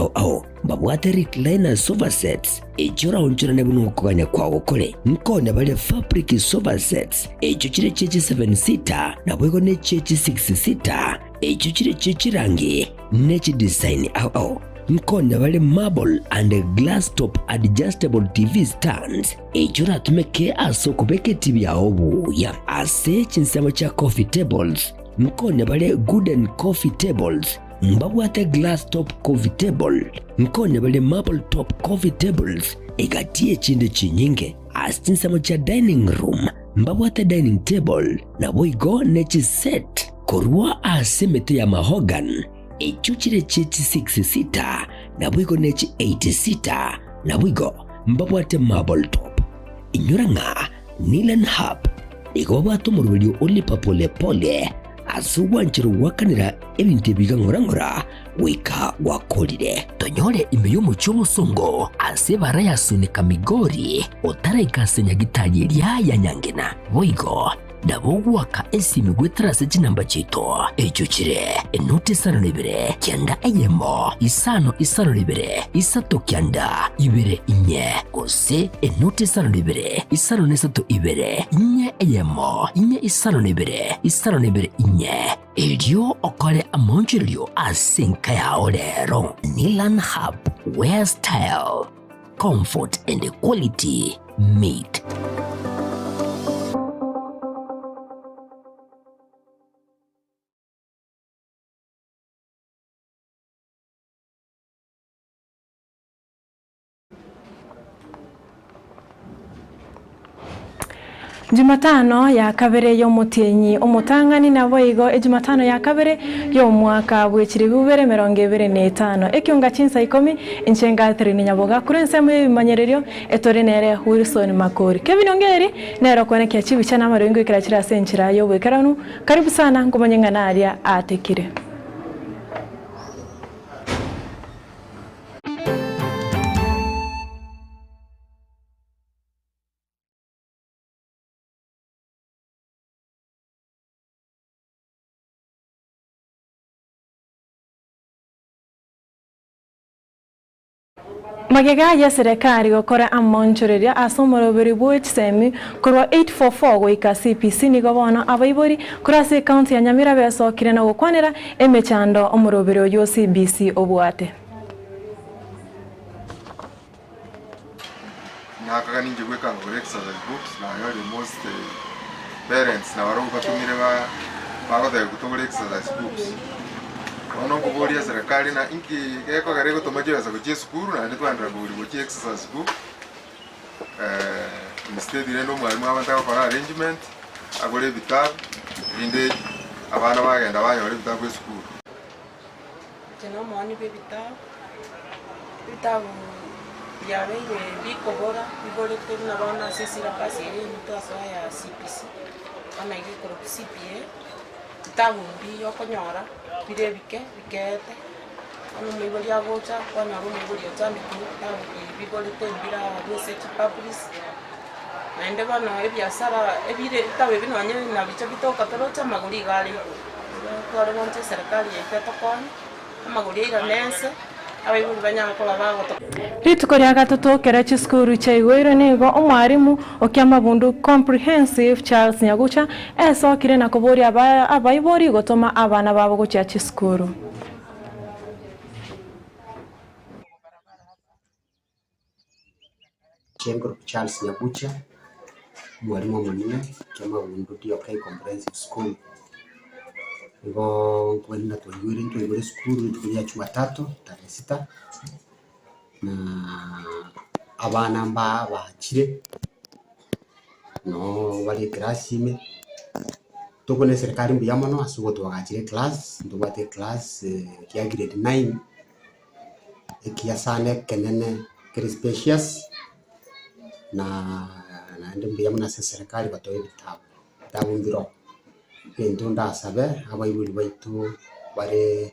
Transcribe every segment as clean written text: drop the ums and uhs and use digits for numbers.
ao ao. Mbabwate recliner sofa sets, echio oraonchorane buna okogania kwao kore. Nkonya bare fabric sofa sets, echio chire chie chi-seven seater, naboigo ne chie chi-six seater, echio chire chie chirangi ne chidesign ao ao. Nkonya bare marble and glass top adjustable TV stands, echio oratumeke ase okobeka etibi yao buya. Ase chinsemo chia coffee tables, nkonya bare wooden coffee tables, Mbabwate glass top coffee table, nkonya bare marble top coffee tables, egati y'echinde chinyinge. Ase chinsemo chia dining room mbabwate dining table, naboigo ne chiset korwa ase emete ya mahogany, echio chire chie chi six seater, naboigo ne chi eight seater, naboigo mbabwate marble top. Inyora ng'a Nilan Hub nigo babwate omoroberio o lipa pole pole ase ogwancherwa goakanera ebinto ebi iga ng'ora ng'ora goika gwakorire. Tonyore ime y'omochie omosongo ase ebara ya Sunika Migori otaraika ase nyagitari eria ya Nyangena. Boigo nabo ogoaka esimi goetera ase chinamba chiaito echio chire enoti isano na ibere kianda eyemo isano isano na ibere isato kianda ibere inye gose enoti isano na ibere isano na isato ibere inye eyemo inye isano na ibere isano na ibere inye. Erio okore amaonchorerio ase enka yao rero. Nilan Hub, where style, comfort and quality meet. Jumatano ya kabere y'omotienyi omotang'ani naboigo ejumatano ya kabere y'omwaka bw'echiribu bibere 25 ekionga chinsa ikomi inche Catherine Nyaboga korwa ensemo y'ebimanyererio etore nere Wilson Makori. Kevin Ongeri nere okoenekia chibicha na amariogi ngoikera chire ase enchera y'oboikeranu. Karibu sana nkomanye ng'a naria atekire. Magega y'eserekari gokora amaonchoreria ase omoroberi bwe chisemi korwa 844 goika CPC nigo bono abaibori korwa ase ekaunti ya Nyamira besokire na gokwanera emechando omoroberi oyio o CBC obwate. Nakagania inche bweka nkagora exercise books nanyorire most parents nabarobwo batomire ba bagotebigwa togore exercise books. Bono nkoboria eserekari ng'a inki gekogera egotoma chibesa gochia esukuru naende twaenderera kogorigwa chi exercise book instead rende omwalimu abwate gokora arrangement agore ebitabu erinde abana bagenda banyora ebitabu esukuru. Inche nomooni bw'ebitabu, ebitabu biabeire bikobora biborete buna bono ase esyllabus eye eywo twasoa ya CBC, bono iga ekorokwa CBA, bitabu mbiya okonyora bire ebike bikeete, bono omoibori agocha kwanyora omoibori ochandekire ebitabu ebi biborete mbire abwo ase chipublish, naende bono ebiasara ebire ebitabu ebi nonye nabichio bitoka toroche amagori iga are igoro. Igo tware gwancha eserekari yaito etokonye, amagori airane ense, abaibori banyare koba bagotokonya. Rituko ria gatato kera chisukuru chiaigoirwe nigo omwarimu o Kiamabundu Comprehensive Charles Nyagucha esokire na koboria abaibori gotoma abana babo gochia chisukuru. Chengo Charles Nyagucha, omwalimu omonene Kiamabundu DOK Comprehensive School. Igo nkoigwa twaigwire ntwaigure esukuru rituko ria jumatatu tarehe sita, na abana mba bachire, noo bare eclass ime, tokwana eserekari mbuya mono ase ogotwagachera eclass, ntobwate eclass ya grade nine. Ekiya sana ekenene kere spacious, na naende mbuya mono ase eserekari batoe ebitabu, ebitabu mbiroo. Egento ndasabe abaibori baito bare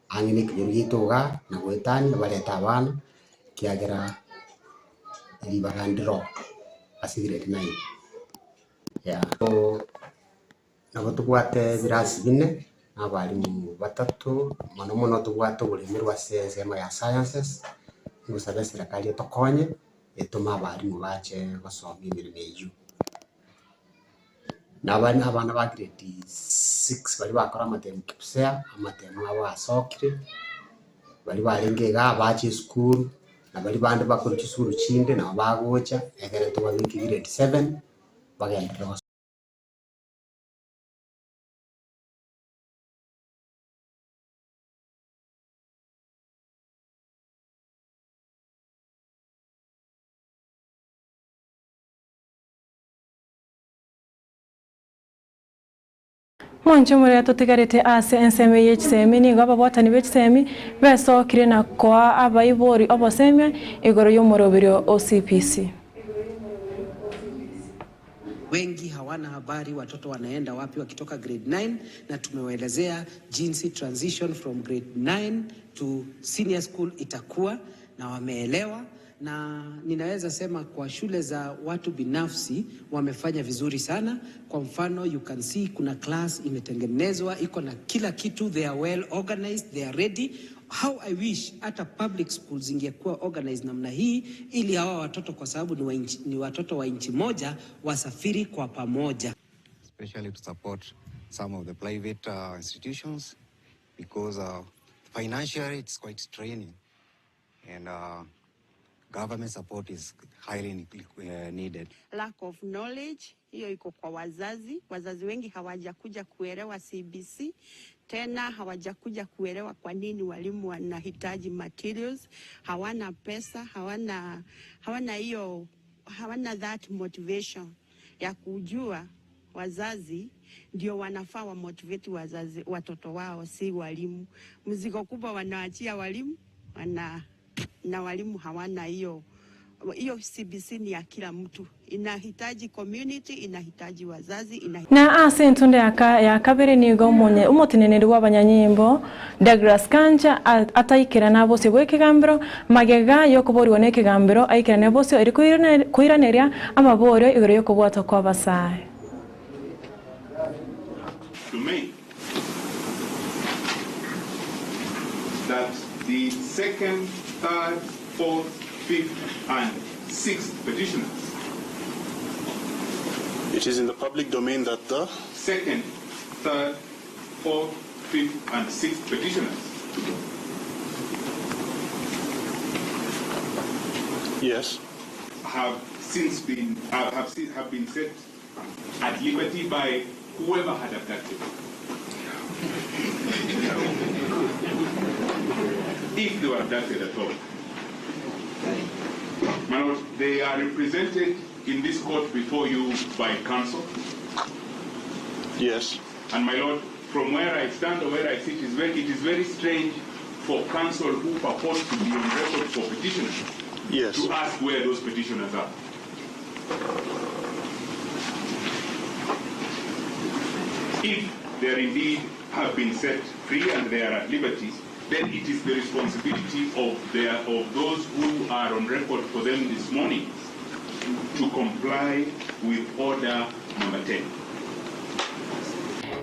ang'e na ekenyoro giaito igaa na goetania barete abana, ekiagera ribaga ndiroo ase grade nine, yeah. Nabo tobwate ebirasi bine. Na abalimu batato, mono mono tobwate oboremerwa ase ensemo ya sciences, ngosabe eserekari etokonye, etome abalimu bache gosomia emeremo eywo. Na abana abana ba grade six baria bakora amatemu KPSEA, amatemu abo asokire, baria barenge igaa bache esukuru, na baria bande bakorwa chisukuru chinde nabo bagocha, ekere tobabeke grade seven, bagenderere gosoma. Mwanche omoria totigarete ase ensemo eye y'echisemi, nigo ababwatani b'echisemi besokire na koa abaibori obosemia igoro y'omoroberio o CPC. Wengi hawana habari watoto wanaenda wapi wakitoka grade 9 na tumewaelezea jinsi transition from grade 9 to senior school itakuwa na wameelewa, na ninaweza sema kwa shule za watu binafsi wamefanya vizuri sana. Kwa mfano you can see kuna class imetengenezwa iko na kila kitu, they are well organized, they are ready. How I wish hata public schools zingekuwa organized namna hii, ili hawa watoto kwa sababu ni, wa inchi, ni watoto wa nchi moja wasafiri kwa pamoja. especially to support some of the private uh, institutions because uh, financially it's quite straining and uh, government support is highly uh, needed. lack of knowledge hiyo iko kwa wazazi. Wazazi wengi hawajakuja kuelewa CBC tena, hawajakuja kuelewa kwa nini walimu wanahitaji materials, hawana pesa, hawana hawana hiyo hawana that motivation ya kujua wazazi ndio wanafaa wa motivate wazazi watoto wao, si walimu. Mzigo kubwa wanaachia walimu wana, na walimu hawana hiyo hiyo. CBC ni ya kila mtu, inahitaji community, inahitaji wazazi, inahitaji Na ase entunde ya ya kabere nigo omonye omoteneneri bwa abanyanyimbo Douglas Kanja a- ataikerana abosio bwa ekegambero magega yokoboriwa na ekegambero aikerane bosio eri koirane- koiraneria amaborio igoro yokobwatwa kwa abasae. to me that the second, third, fourth, fifth, and sixth petitioners, It is in the public domain that the second, third, fourth, fifth, and sixth petitioners yes have since been have, have, se- have been set at liberty by whoever had abducted them. If they were abducted at all. My lord, they are represented in this court before you by counsel. yes And my lord, from where I stand or where I sit, is very, it is very strange for counsel who purport to be on record for petitioners yes to ask where those petitioners are. If they are indeed have been set free and they are at liberty, then it is the responsibility of, their, of those who are on record for them this morning to comply with order number 10.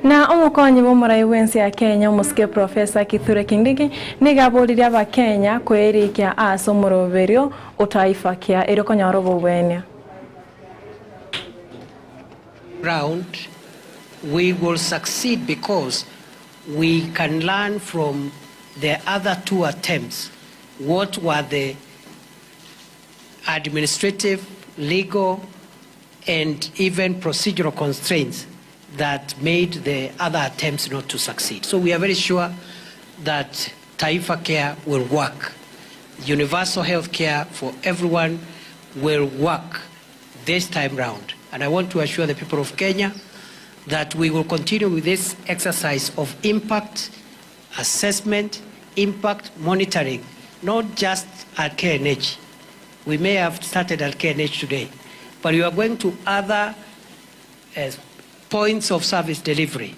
Na omokonyi bw'omorai bw'ensi ya Kenya omosike Professor Kithure Kindiki nigo aboririe abakenya koerikia ase omoroberio o Taifa Care eri okonyora obobwenia. round, we will succeed because we can learn from the other two attempts what were the administrative, legal, and even procedural constraints that made the other attempts not to succeed. So we are very sure that Taifa Care will work. Universal health care for everyone will work this time round. And I want to assure the people of Kenya that we will continue with this exercise of impact assessment, impact monitoring, not just at KNH. We may have started at KNH today, but we are going to other uh, points of service delivery,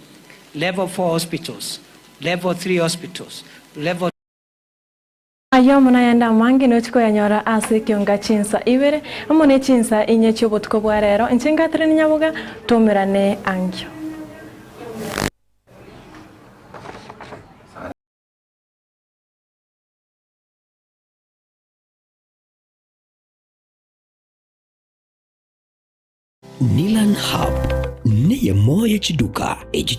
level 4 hospitals, level 3 hospitals, level Ayo omo nayende amange nochi koyanyora ase ekionga chinsa ibere amo ne chinsa inye chiobotuko bwa rero inche ngatire nyaboga tomerane angio. Nilan Hub neyemo ye chiduka echio.